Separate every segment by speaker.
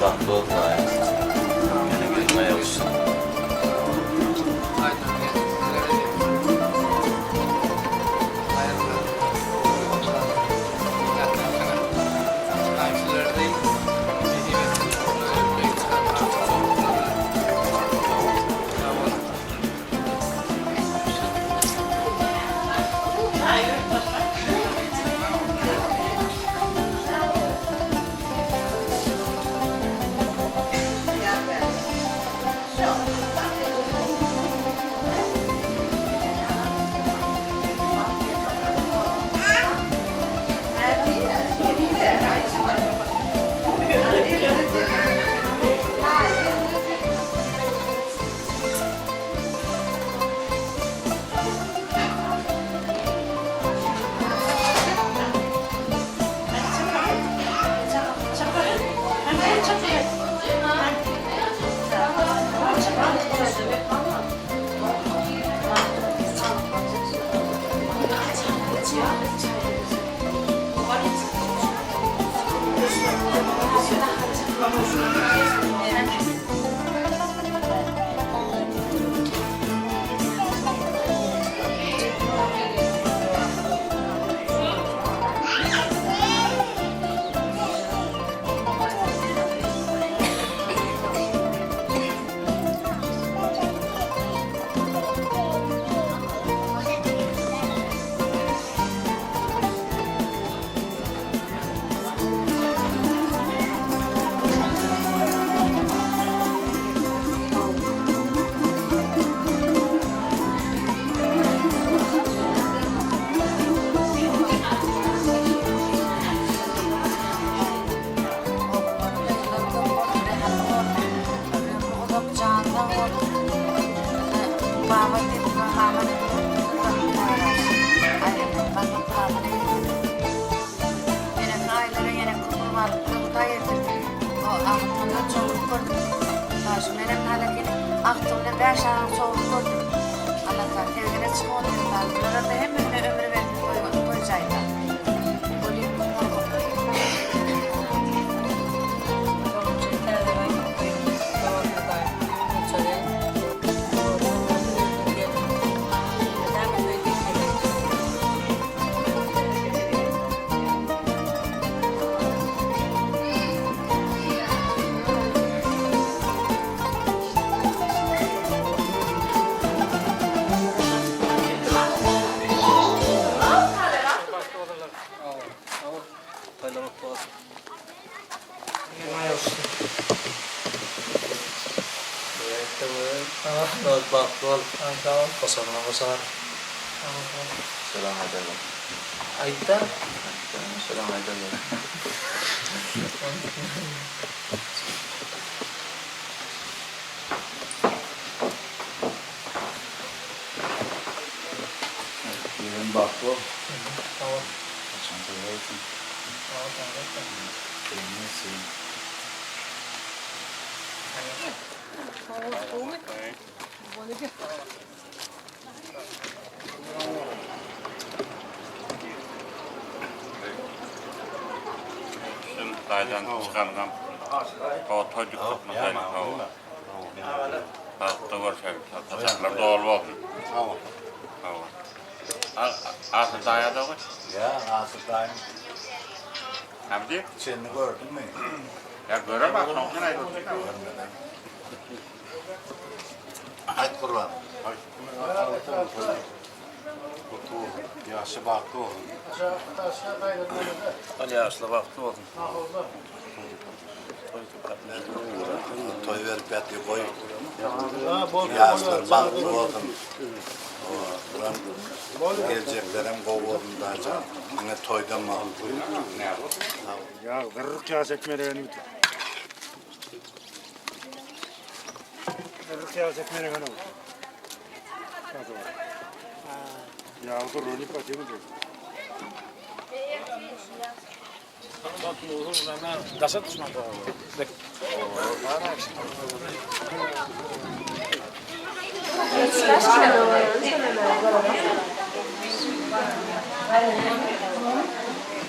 Speaker 1: Bagtly bolsun daýy. Ýene gelin aýagy düşsün.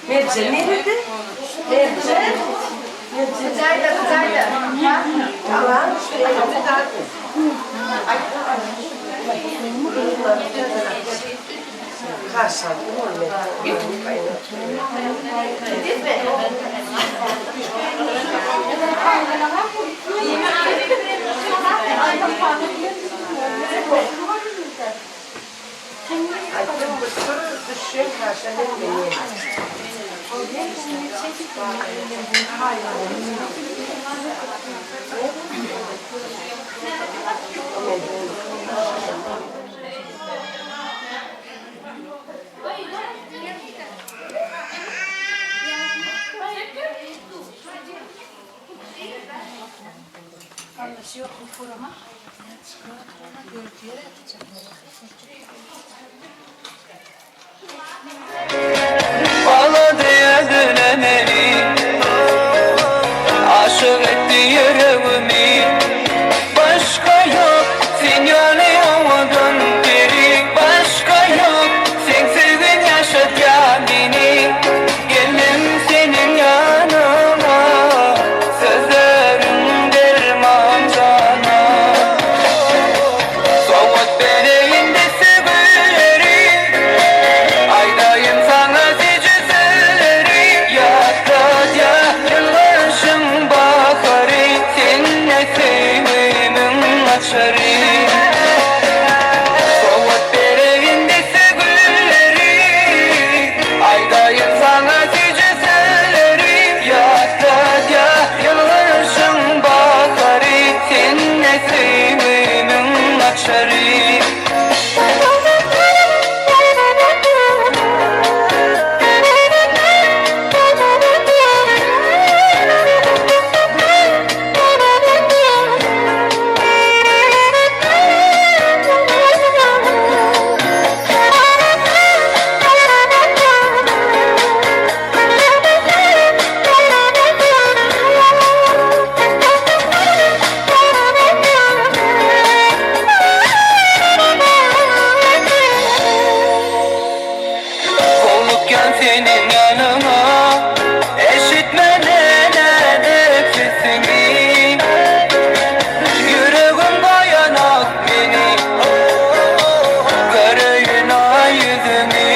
Speaker 2: Merjen nirede? Merjen. Merjen. Jaýda, jaýda. Bağladı özüne meni Aşık etdi ýüregimi Başga ýok sen ýaly owadan peri Başga ýok seň söýgiň ýaşatýar meni Geldim seniň ýanyňa Sözleriň derman jana Sowgat bereýin desse gülleri Aýdaýyn saňa süýji sözleri Ýatladýar ýylgyryşyň bahary Sende söýgimiň açary Sowgat bereýin desse gülleri Aýdaýyn saňa süýji sözleri Ýatladýar ýylgyryşyň bahary Sende söýgimiň açary. Howlukýan seniň ýanyňa, Eşitmeden edip sesiňi. Ýüregim goýanok meni, Göreýin-aý ýüzüňi.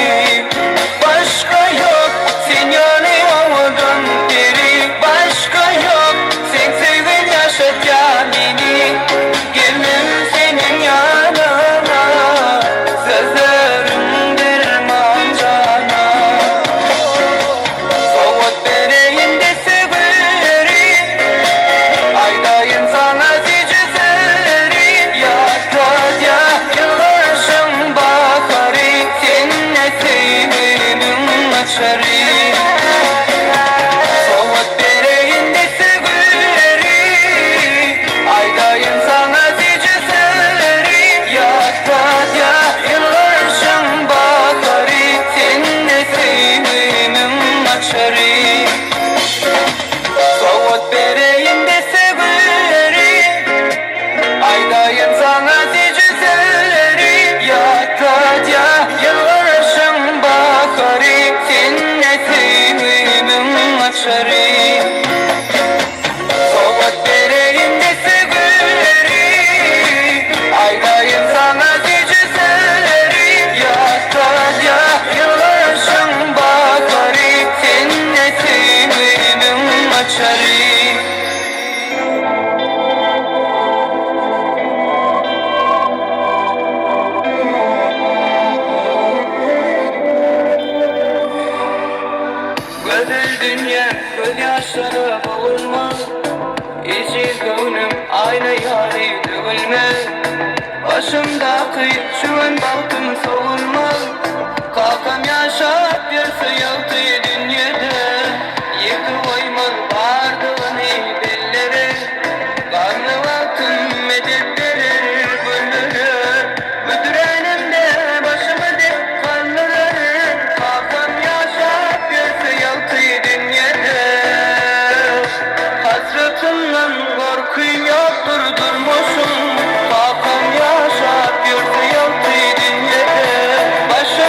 Speaker 2: Başga ýok sen ýaly owadan peri, Başga ýok seň söýgiň ýaşatýar meni. Geldim seniň ýanyňa, Sözleriň derman jana. Sowgat bereýin desse gülleri, Aýdaýyn saňa süýji sözleri. Ýatladýar ýylgyryşyň bahary, Sende söýgimiň açary. Sowgat bereýin desse gülleri, Aýdaýyn saňa süýji sözleri. Ýatladýar ýylgyryşyň bahary, Sende söýgimiň açary. Sowgat bereýin desse gülleri, Aýdaýyn saňa süýji sözleri. Ýatladýar ýylgyryşyň bahary, Sende söýgimiň açary. Sowgat bereýin desse gülleri, Aýdaýyn saňa süýji sözleri. Ýatladýar ýylgyryşyň bahary, Sende söýgimiň açary. Gözel dünýä gözýaşlara bogulmaz, Ejiz göwnüm aýna ýaly döwülmez. Başymdaky çüwen bagtym sowulmaz, Kakam ýaşap ýörse ýagty dünýede, Ýeke goýmaz bardygyny bellere. Gamly wagtym medet berer güllere, Büdränemde başymy dik galdyrar. Kakam ýaşap ýörse ýagty dünýede, Hasratyndan gorky ýokdur durmuşyň. Kakam ýaşap ýörse ýagty dünýede, Başym.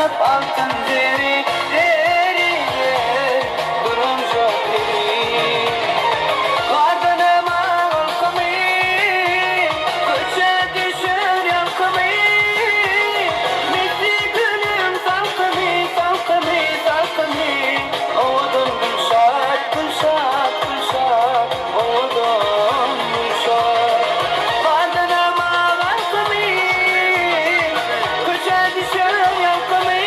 Speaker 2: Ýaýnap altyn zeri, zeri, zeri, Durumja peri. Gardanama halkymy, Köçe düşür ýalkymy, Misli gülüň salkymy, salkymy, salkymy, Owadan Gülşat, Gülşat, Gülşat, Owadan Gülşat. Gardanama halkymy, Köçe düşür ýalkymy.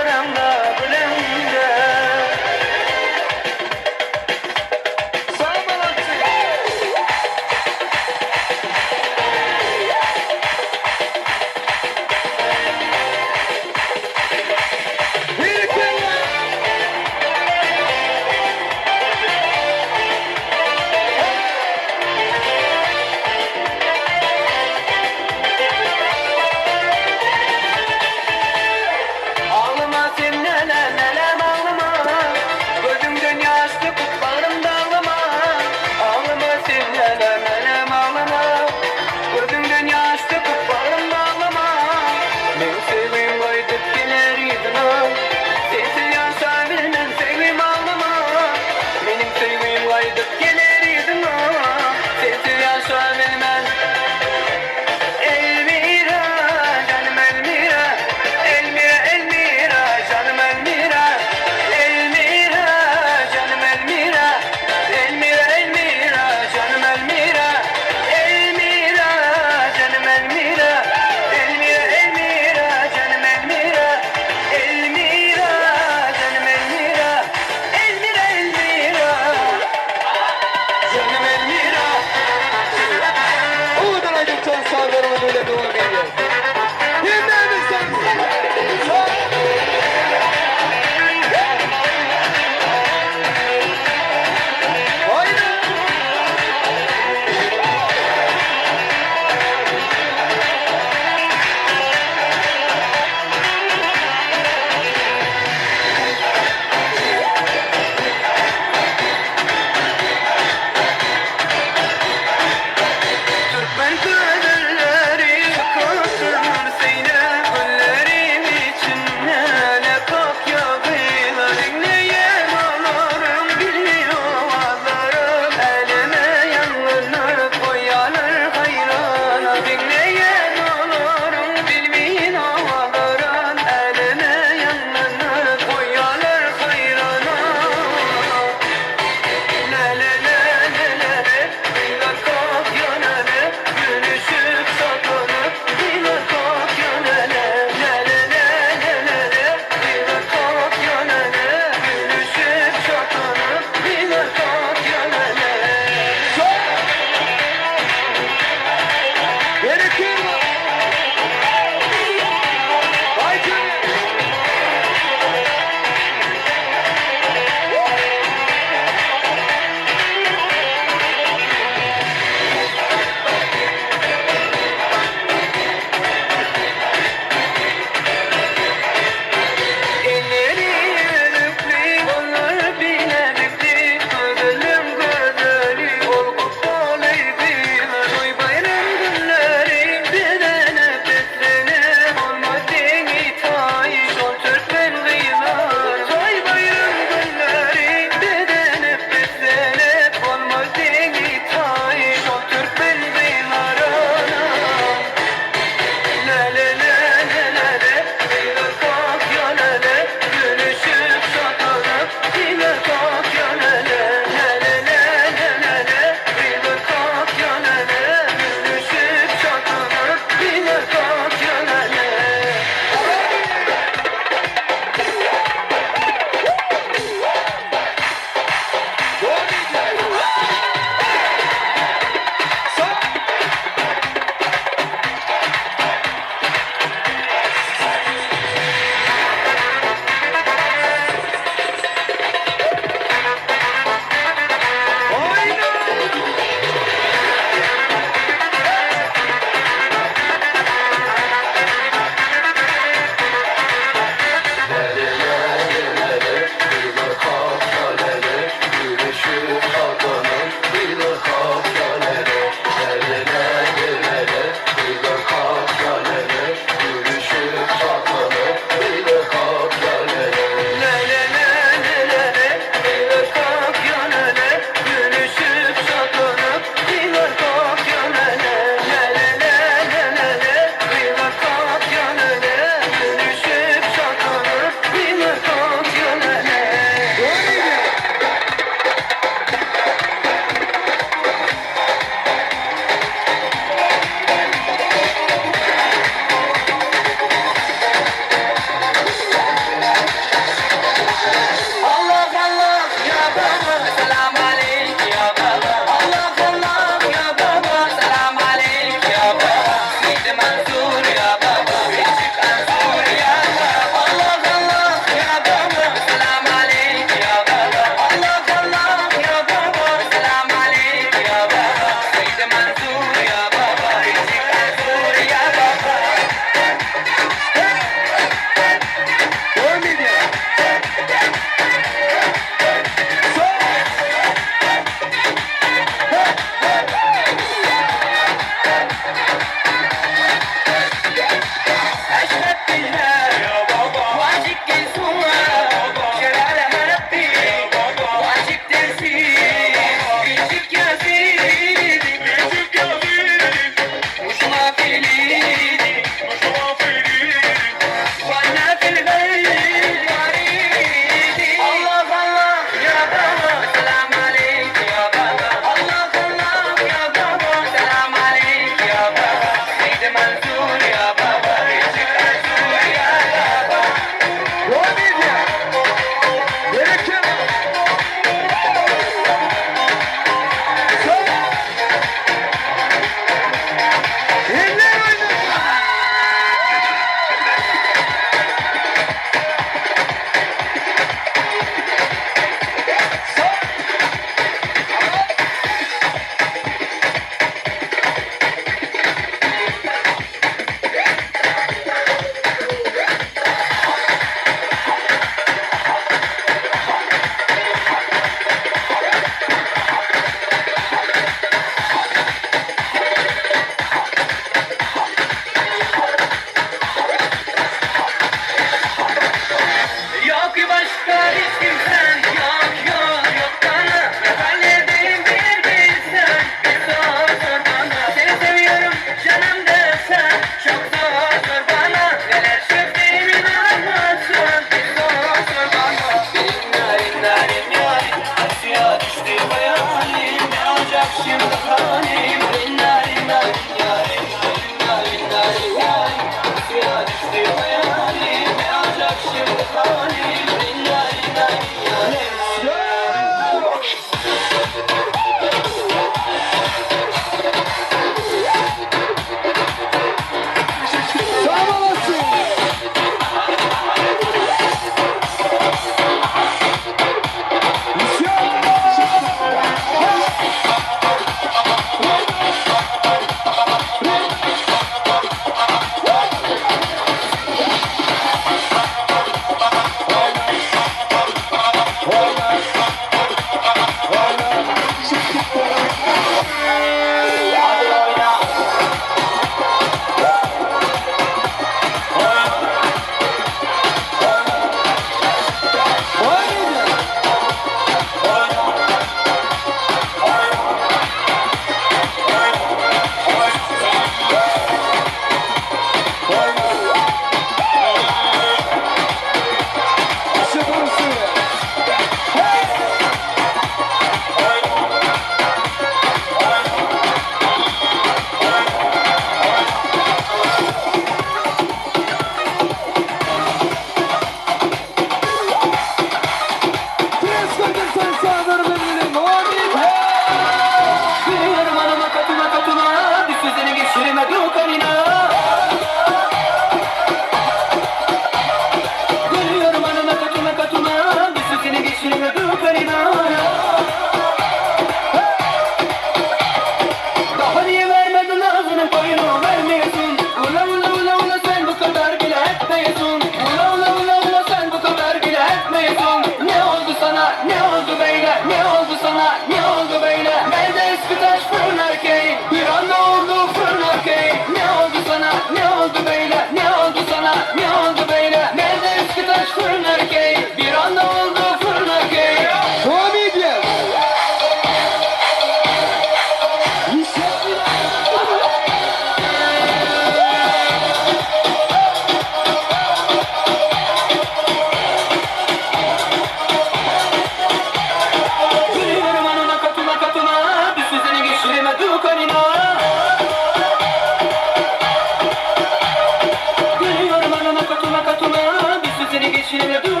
Speaker 2: Şeýle dur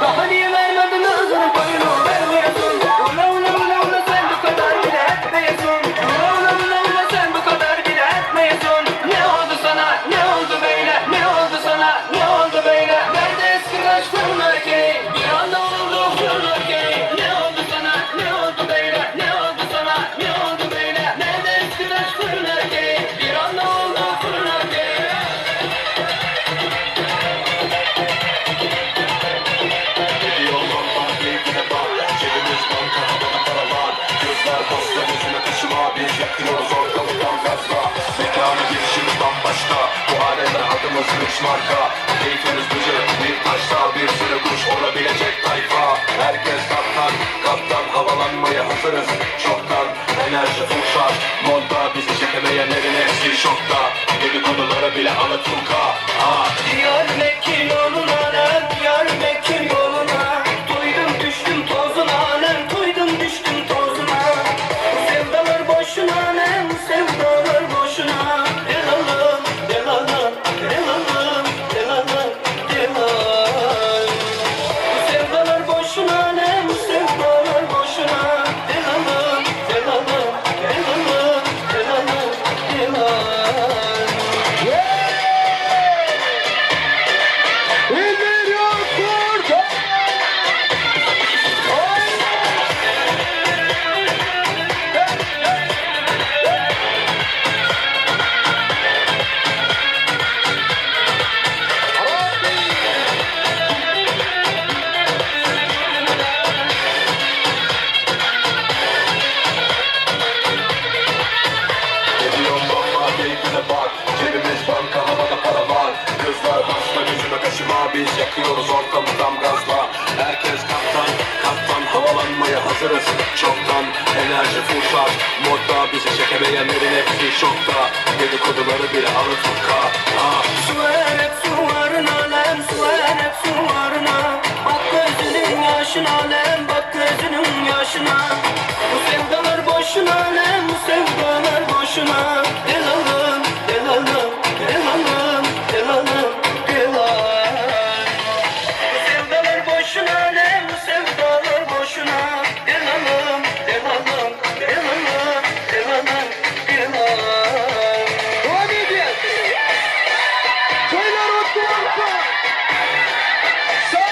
Speaker 2: Daha niye vermedin ağzını payını vermiyorsun Ula ula ula ula sen bu kadar bile etmeyesin Ula ula ula ula sen bu kadar bile etmeyesin Ne oldu sana ne oldu böyle ne oldu sana ne oldu böyle Nerede eski aşkın erkeği bir anda oldu fırın erkeği Ne oldu sana ne oldu böyle ne oldu sana ne oldu böyle Nerede eski aşkın erkeği bir anda oldu fırın erkeği
Speaker 3: Ediyor bak keyfine bak. Cebimiz banka havada paralar. Gözler pasta gözüme kaşıma. Biz yakıyoruz ortalık tam gazla. Mekana girişimiz bambaşka. Bu alemde adımız lüks marka. Keyfimiz güzel bir taşta bir sürü kuş olabilecek tayfa. Herkes kaptan, kaptan havalanmaya hazırız. Çoktan enerji full şarj. Monta bizi çekemeyenlerin hepsi şokta. Dedikodulara bile alaturka. Ha.
Speaker 2: Diyar Mekke yoluna lan, Diyar Mekke yoluna Doydum düştüm tozuna lan, Doydum düştüm tozuna Bu sevdalar boşuna lan, sevdalar boşuna Delalım, delalım, delalım, delalım, delalım Bu sevdalar boşuna lan, sevdalar boşuna Delalım, delalım, delalım, delalım, delalım
Speaker 3: Ediyorum bamba keyfine bak. Cebimiz banka havada para var. Kızlar basma gözüme kaşıma. Biz yakıyoruz ortamı tam gazla. Herkes kaptan, kaptan havalanmaya hazırız. Çoktan enerji full şarj. Modda bizi çekemeyenlerin hepsi şokta. Dedikoduları bile alaturka. Ha.
Speaker 2: Suverek suvarına lem, suverek suvarına Bak gözünün yaşına lem, bak gözünün yaşına Bu sevdalar boşuna lem, bu sevdalar boşuna Delalım, delalım, delalım, delalım, delalım Bu sevdalar boşuna lem, bu sevdalar boşuna Delalım, delalım, delalım, delalım, delalım
Speaker 4: Devam ediyor. Köyler oturdu. Sağ.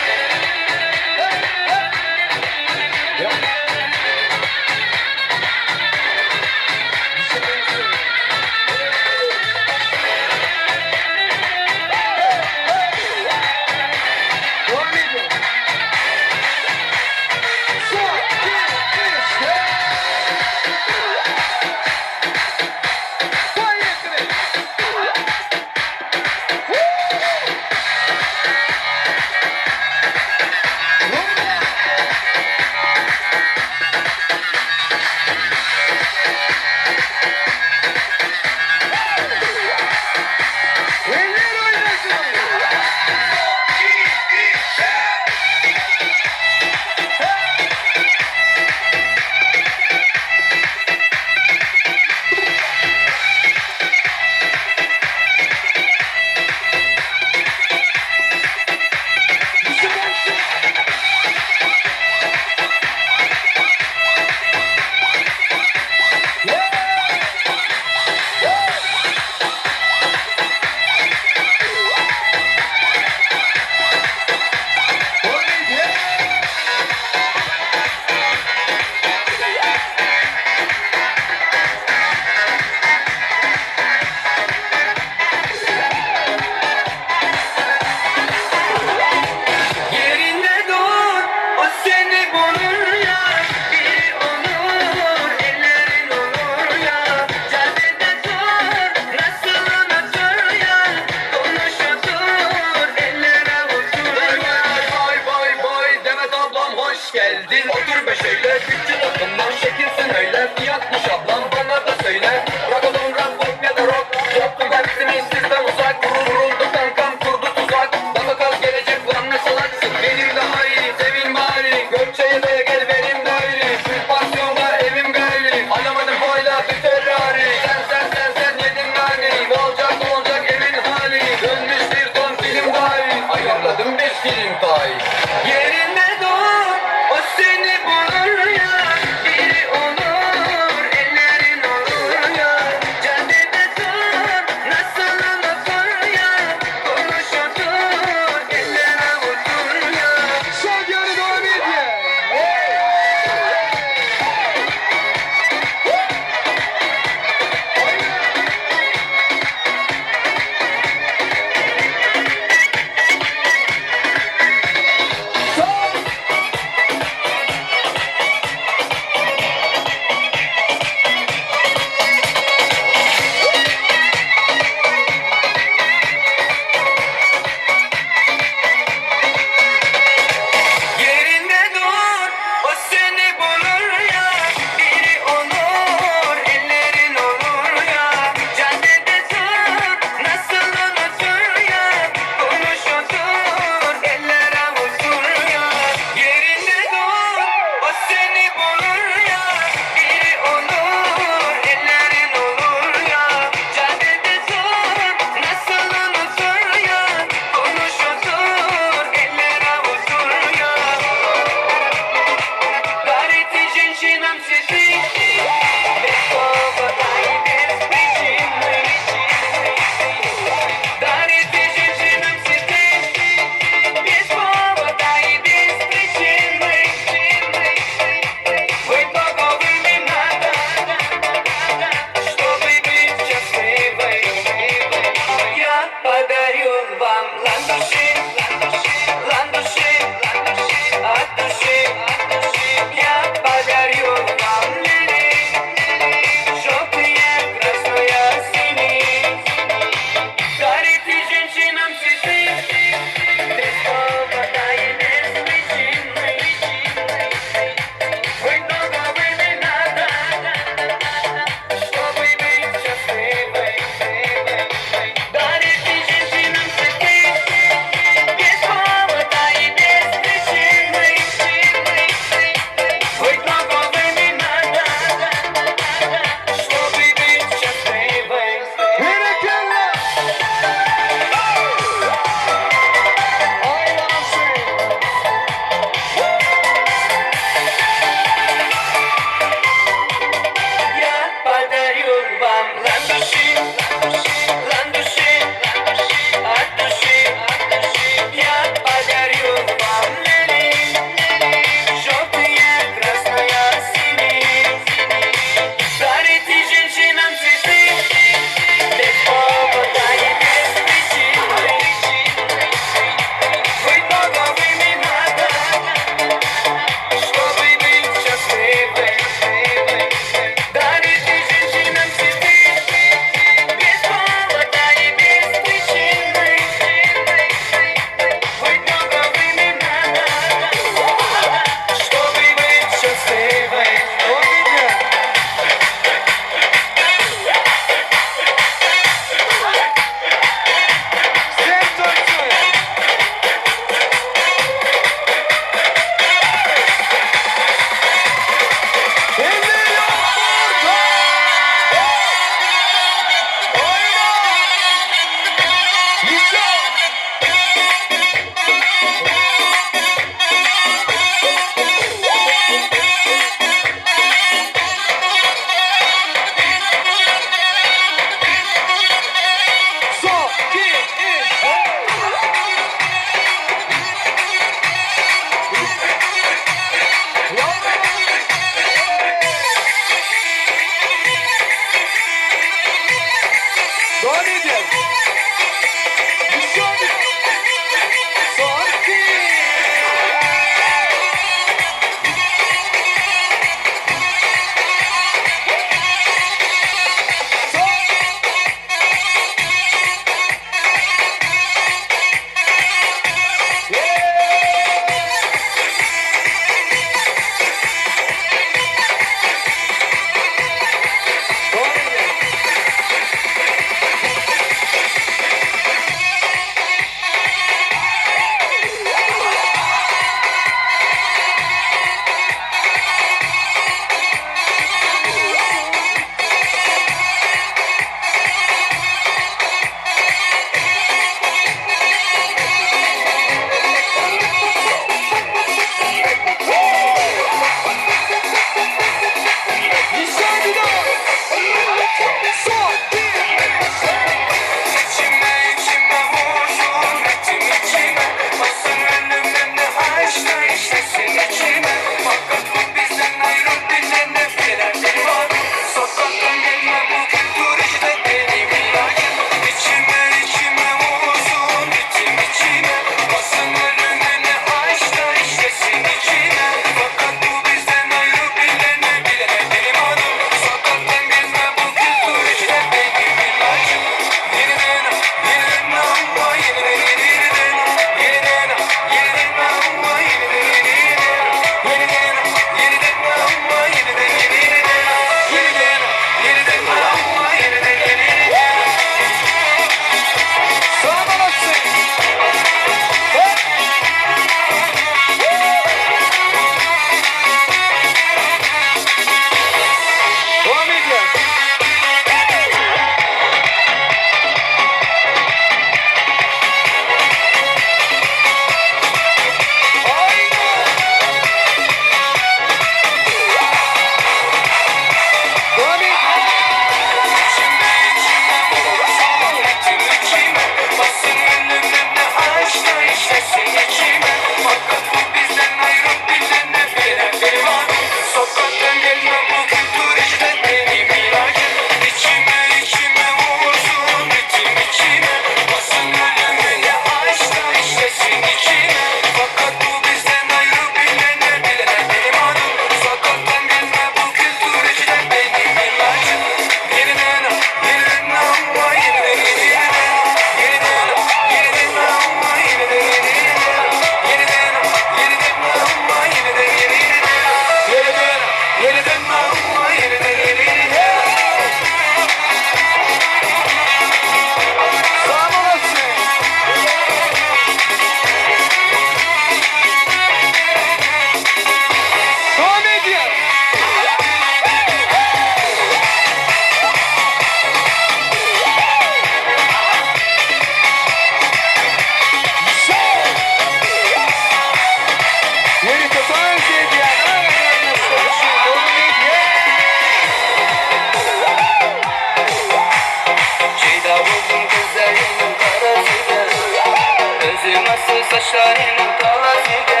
Speaker 2: Saçlarynyň talasyga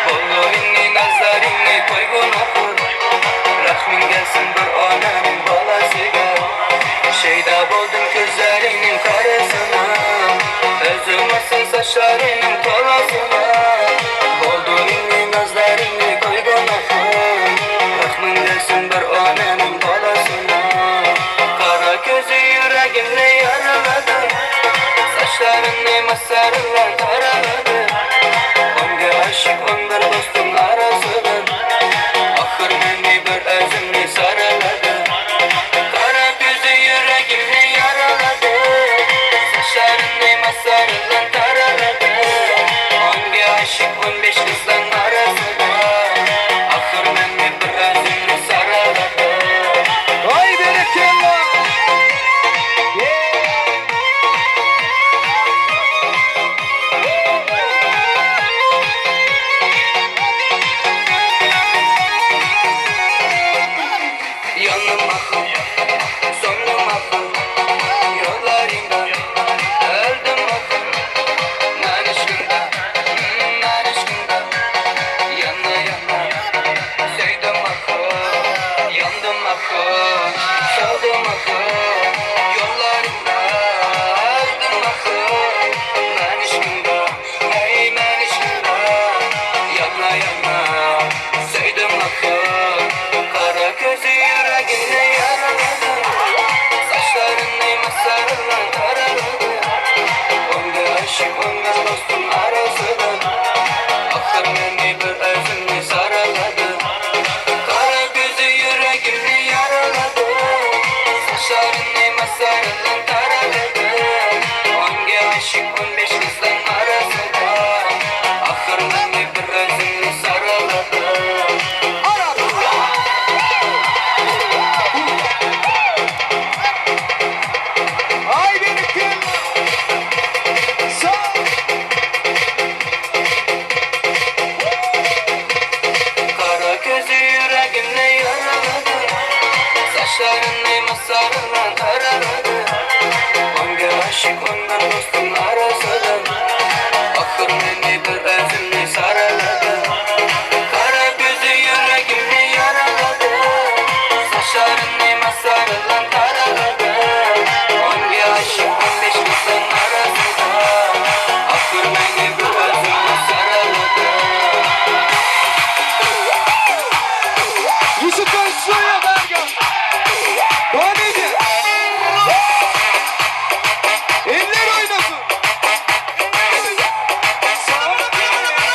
Speaker 2: Boldy indi nazlaryňy koýgun ahyr Rahmyň gelsin bir onanyň balasyga Şeýda boldum közleriňiň garasyna Özüm asyn saçlarynyň talasyna Boldy indi nazlaryňy koýgun ahyr Rahmyň gelsin bir onanyň balasyna Gara közi ýüregimni ýaralady Saçlaryny massarylan taralady Onga aşyk on bir dostuň arasydan Ahyr meni bir özümni saralady Gara közi ýüregimni ýaralady Saçlaryny massarylan taralady Onga aşyk on beş gyzlaň arasydan Ahyr meni bir özümni saralady
Speaker 4: Ay berekella. Yeah.
Speaker 2: Yandım ahım, söndüm ahım Yollarında öldüm ahım Men yşkynda, men yşkynda Yana yana sevdim ahım Yandım ahım, soldum ahım Yollarında öldüm ahım Men yşkynda, hey men yşkynda Yana yana sevdim ahım Kara közü yüreğimle yaraladı Saçlarını masarılan taraladı Onda aşık onda dostum arasıdan Ahır beni bir özümni saraladı Kara gözü yüreğimni yaraladı Saçlarını masarılan taraladı Onga aşık 15 kızdan arasında Ahır beni bir özümni saraladı
Speaker 4: Arap. Ay berekella. Sağ.
Speaker 2: Kara gözü yüreğimle yaraladı Saçlarını masarılan taraladı Onga aşık ondan dostum arasıdan Ahır beni bir özümni saraladı Kara gözü yüreğimle yaraladı Saçlarını masarılan taraladı Onga aşık 15 kızın arasında Ahır beni bir özümni saraladı
Speaker 4: Yusuf Özsoy'a Bergen. Devam edin. Eller oynasın. Sağ. Devam edin.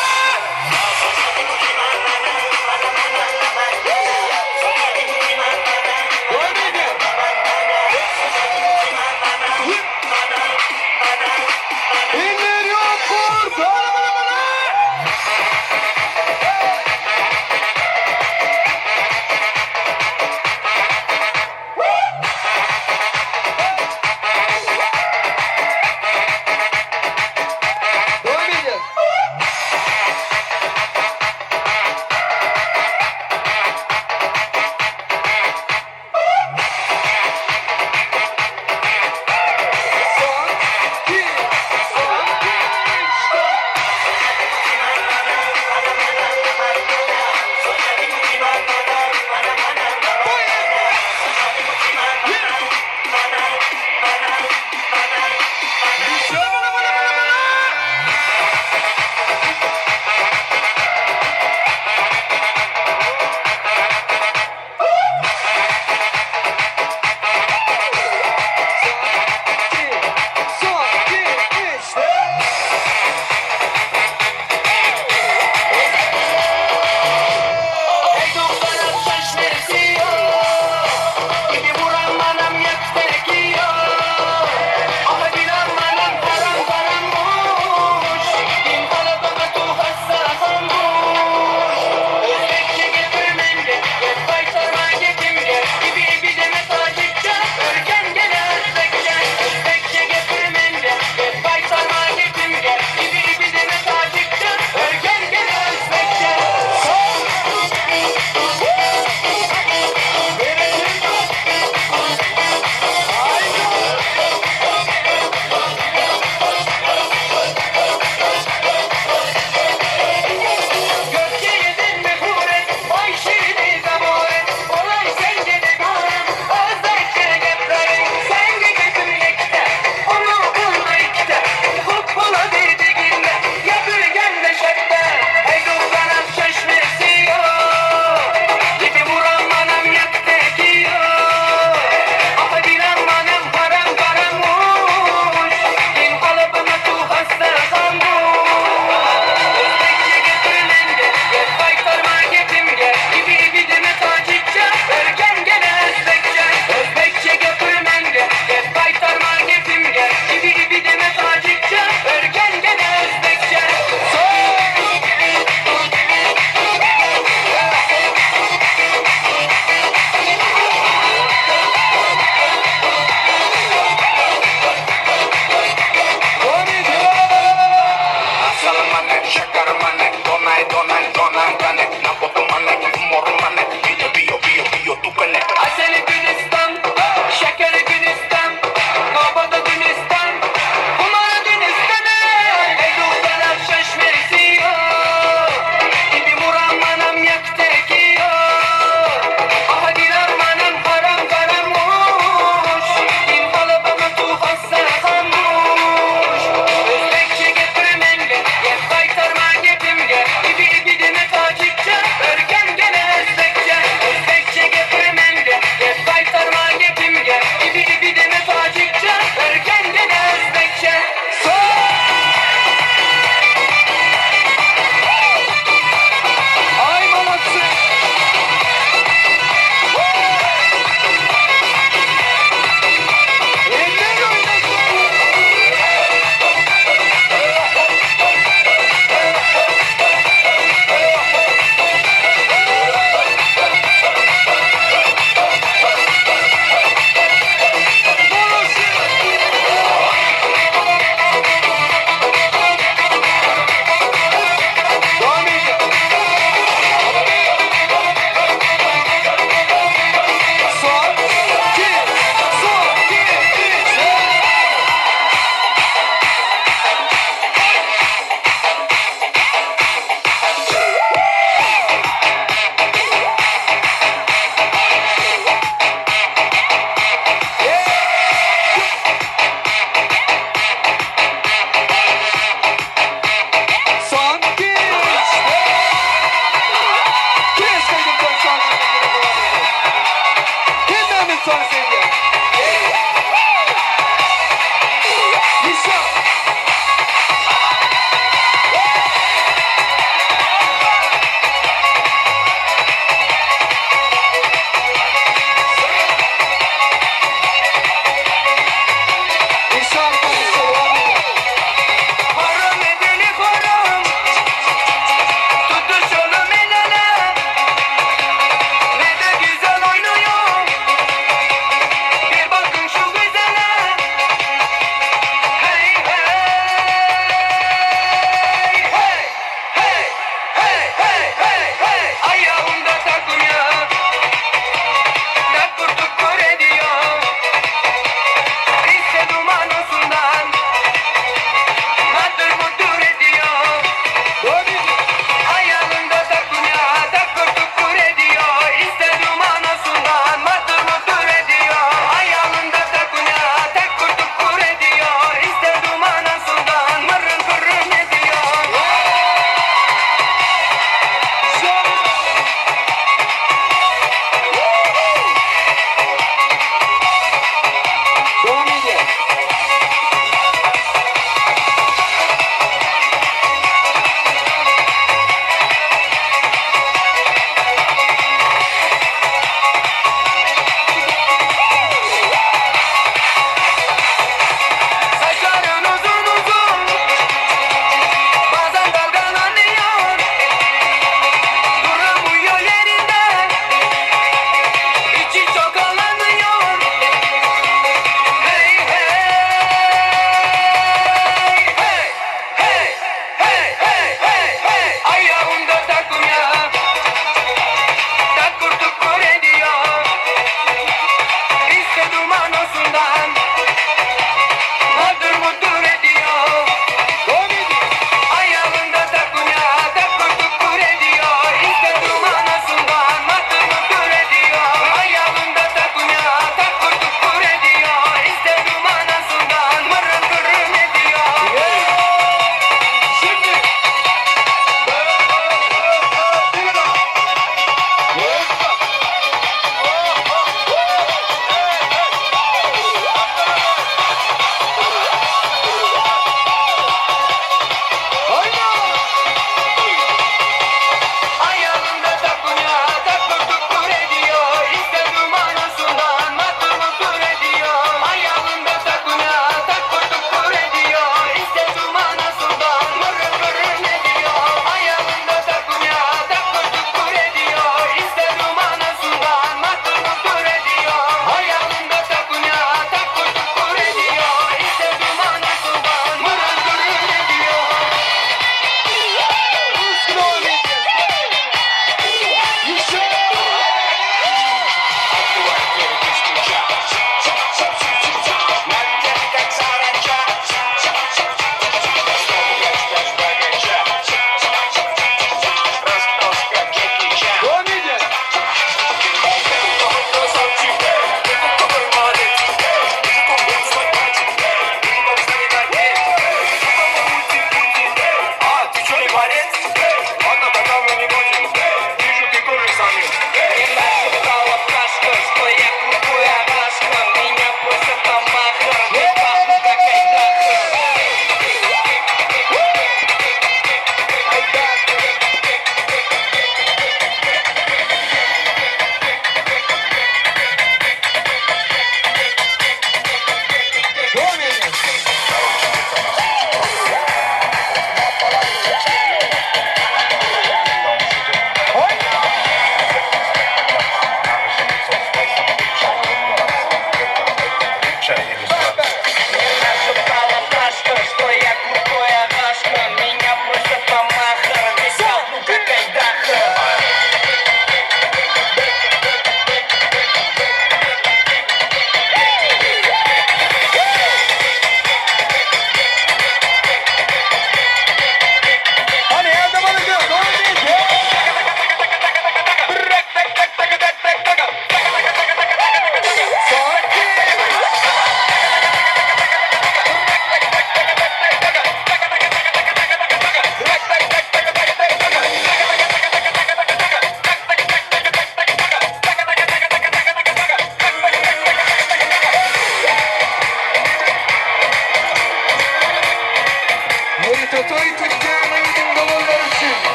Speaker 4: Şony söýýän. Ýeşo. Ýeşo.
Speaker 2: Haram edeli haram Tutuşalım el ele Ne de güzel oynuyor.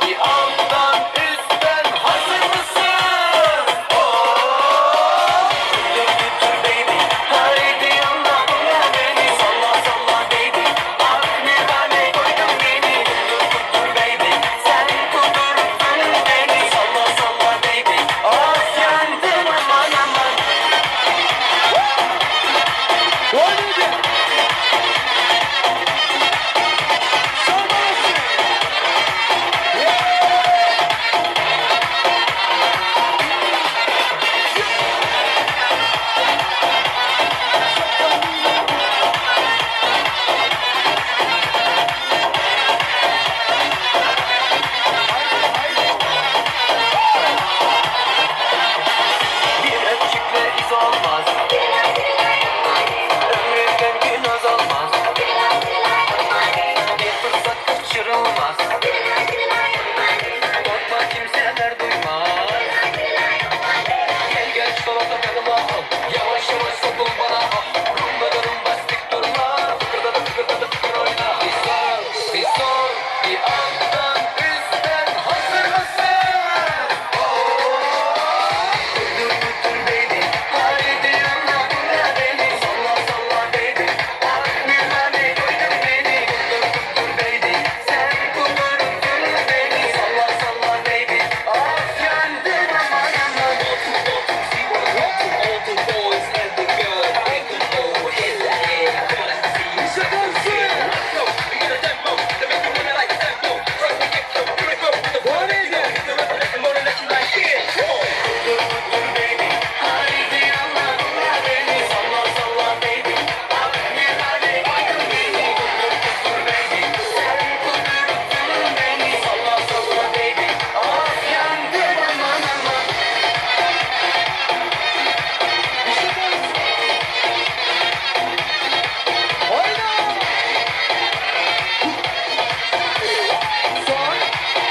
Speaker 2: Bir an.